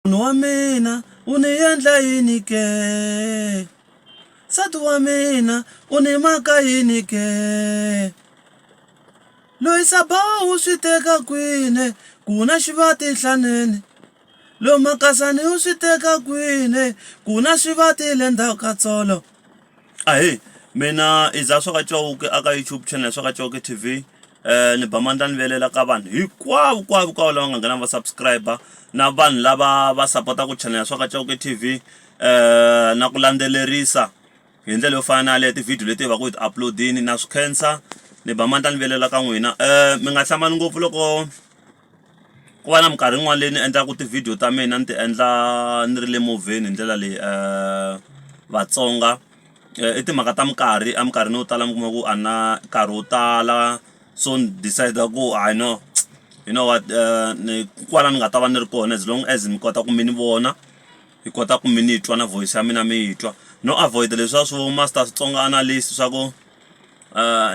Munhu wa mina u ni endla yini ke? Nsati wa mina u ni maka yini ke? Loyi Sabawa u swi teka kwini ku na xivati nhlaneni? Lo Makasani u swi teka kwini ku na xivati le ndzhaku ka tsolo? Ahee mina i za swa ka Chauke aka YouTube channel swa ka Chauke T_V ni ba mandla ni vuyelela ka vanhu hinkwavo kwavo hinkwavo lava nga nghena va subscribe na vanhu lava va sapotaka channel ya swa ka Chauke T_V na ku landzelerisa hi ndlela yo fana na yaleyo ti-video leti hi va ku hi ti upload-ini na swi khensa ni ba mandla ni vuyelela ka n'wina mi nga hlamali ngopfu loko ku va na minkarhi yin'wana leyi ni endlaka ti-video ta mina ni ti endla ni ri le movheni hi ndlela leyi Vatsonga i timhaka ta minkarhi eminkarhini yo tala mi kuma ku a na nkarhi wo tala so ni decide ku hayi no you know what ni kwala ni nga ta va ni ri kona as long as mi kota ku mi ni vona hi kota ku mi ni twa na voice ya mina mi yi twa no avoid leswiya swo master Xitsonga analyst swa ku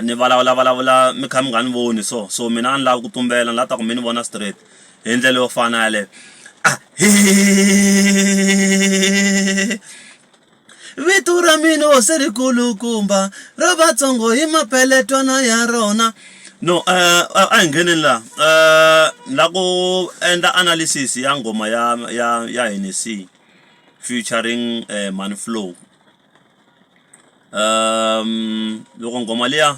ni vulavula vulavula mi kha mi nga ni voni so so mina a ni lavi ku tumbela ni lava ta ku mi ni vona straight hi ndlela yo fana yaleyo vito ra mina hosi ri kulukumba ro vatsongo hi mapeletwana ya rona no a hi ngheneni la ni la ku endla analysis ya nghoma ya ya ya Hennessy featuring Money Flow. Loko nghoma liya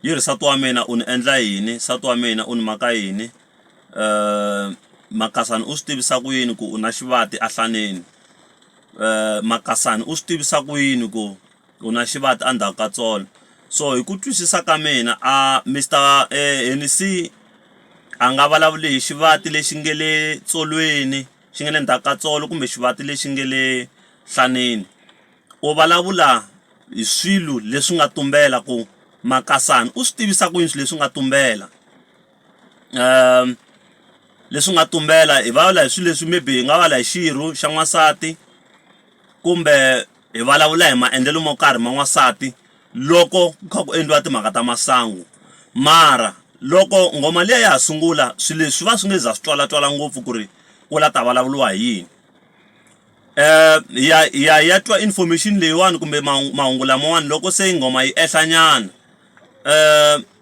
yi ri nsati wa mina u ni endla yini nsati wa mina u ni maka yini Makasani u swi tivisa ku yini ku u na xivati ahlaneni Makasani u swi tivisa ku yini ku u na xivati endzhaku ka tsolo so hi ku twisisa ka mina a Mister Hennessy a nga vulavuli hi xivati lexi nge le tsolweni xi nga le ndzhaku ka tsolo kumbe xivati lexi nge le nhlaneni u vulavula hi swilo leswi nga tumbela ku Makasani u swi tivisa ku yini swilo leswi nga tumbela leswi nga tumbela hi vulavula hi swilo leswi maybe hi nga vulavula hi xirho xa n'wansati kumbe hi vulavula hi maendlelo mo karhi ma n'wansati loko ku kha ku endliwa timhaka ta masangu mara loko nghoma liya ya ha sungula swilo leswi swi va swi nge za swi twala twala ngopfu ku ri ku la ta vulavuriwa hi yini hi ya hi ya hi ya twa information leyiwani kumbe mahungu lamawani loko se nghoma yi ehla nyana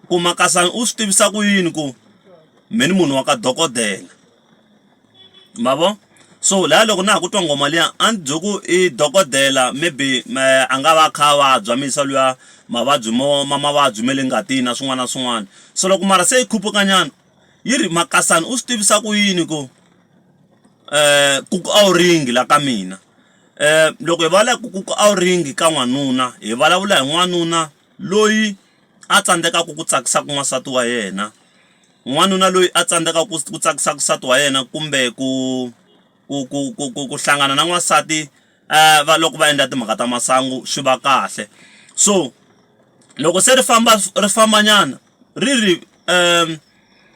ku Makasani u swi tivisa ku yini ku me ni munhu wa ka dokodela ma vo so laya loko na ha ku twa nghoma liya a ni byi ku i dokodela maybe a nga va a kha a vabya muyisa luya mavabyi mo ma mavabyi ma le ngatini na swin'wana na swin'wana so loko mara se yi khuphuka nyana yi ri Makasani u swi tivisa ku yini ku ku a wu ringi la ka mina loko hi vulavula ku ku a wu ringi ka n'wanuna hi vulavula hi n'wanuna loyi a tsandzekaka ku tsakisaka n'wansati wa yena n'wanuna loyi a tsandzekaka ku tsakisaka nsati wa yena kumbe ku ku ku ku ku ku hlangana na n'wansati va loko va endla timhaka ta masangu swi va kahle so loko se ri famba ri famba nyana ri ri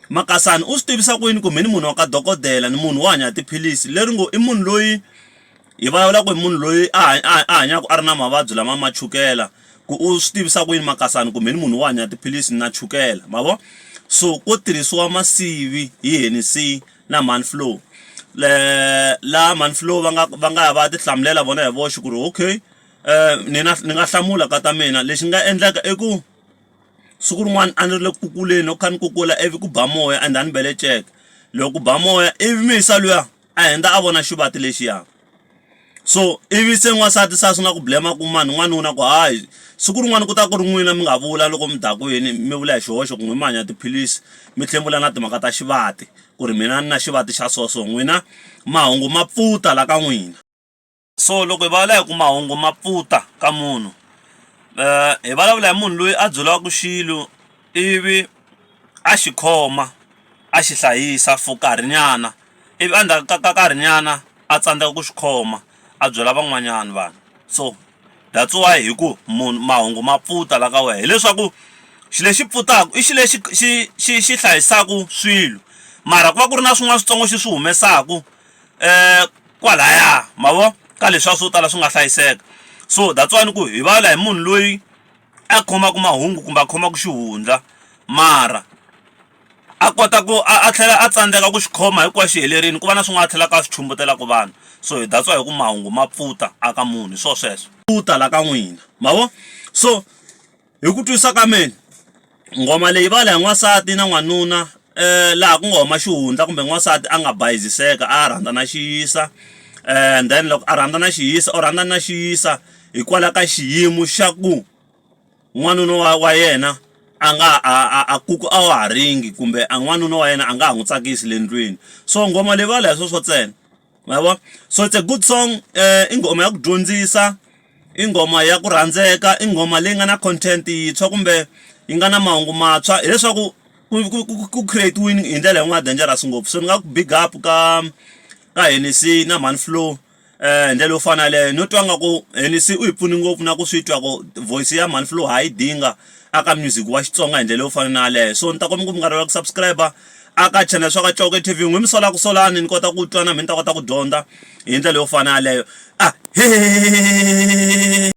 Makasani u swi tivisa ku yini ku me ni munhu wa ka dokodela ni munhu wo hanya hi tiphilisi leri ngo i munhu loyi hi vulavulaka hi munhu loyi a a hanyaka a ri na mavabyi lama ma chukela ku u swi tivisa ku yini Makasani ku me ni munhu wo hanya hi tiphilisi na chukela ma vo so ko tirhisiwa masivi hi Hennessy na Money Flow la Money Flow va nga va nga ya va ti hlamulela vona hi voxe ku ri okay ni na ni nga hlamula ka ta mina lexi nga endleka i ku. Siku rin'wana a ni ri le ku kukuleni loko kha ni kukula ivi ku ba moya and a ni bele nceka loko ku ba moya ivi muyisa luya a hundza a vona xivati lexiya so ivi se n'wansati se a sungula ku blame ku mani n'wanuna ku hayi siku rin'wana ku ta ku ri n'wina mi nga vula loko mi dakwini mi vula hi xihoxo ku n'wina mi hanya tiphilisi mi tlhela mi vula na timhaka ta xivati ku ri mina ni na xivati xa so so n'wina mahungu ma pfuta la ka n'wina. So loko hi vulavula hi ku mahungu ma pfuta ka munhu hi vulavula hi munhu loyi a byeriwaka xilo ivi a xi khoma a xi hlayisa for nkarhinyana ivi endzhaku ka nkarhinyana a tsandzeka ku xi khoma a byela van'wanyana vanhu so that's why hi ku munhu mahungu ma pfuta la ka wena hileswaku xilo lexi pfutaka i xilo lexi xi xi xi hlayisaka swilo mara ku va ku ri na swin'wana switsongo xi swi humesaku kwalaya ma vo ka leswiya swo tala swi nga hlayiseka so that's why ni ku hi vulavula hi munhu loyi a khomaka mahungu kumbe a khomaka xihundla mara A kota ku a a tlhela a tsandzeka ku xi khoma hikuva xi helerile ku va na swin'wana a tlhelaka a swi chumbutelaku vanhu so that's why hi ku mahungu ma pfuta aka munhu hi swo sweswo. Pfuta la ka n'wina ma vo so hi ku twisisa ka mina nghoma leyi va la hi n'wansati na n'wanuna laha ku nga huma xihundla kumbe n'wansati a nga bayiziseka a rhandza na xiyisa and then loko a rhandza na xiyisa u rhandza na xiyisa hikwalaho ka xiyimo xa ku n'wanuna wa yena a nga a ku a wa ha ringi kumbe a n'wanuna wa yena a nga ha n'wi tsakisi le ndlwini so nghoma leyi va la hi sweswo ntsena ma vo so it's a good song i nghoma ya ku dyondzisa i nghoma ya ku rhandzeka i nghoma leyi nga na content yintshwa kumbe yi nga na mahungu mantshwa hileswaku ku ku create-wini hi ndlela yin'wana dangerous ngopfu so ni nga ku big up ka Hennessy na Mhani Flow. Hi ndlela yo fana yaleyo no twa nga ku Hennessy u hi pfune ngopfu na ku swi twa ku voice ya Mhani Flow ha yi dinga aka music wa Xitsonga hi ndlela yo fana na yaleyo so ni ta kombela ku mi nga rivali ku subscribe aka channel swa ka Chauke T_V n'wi mi sola ku solani ni kota ku twa na mina ni ta kota ku dyondza hi ndlela yo fana yaleyo a .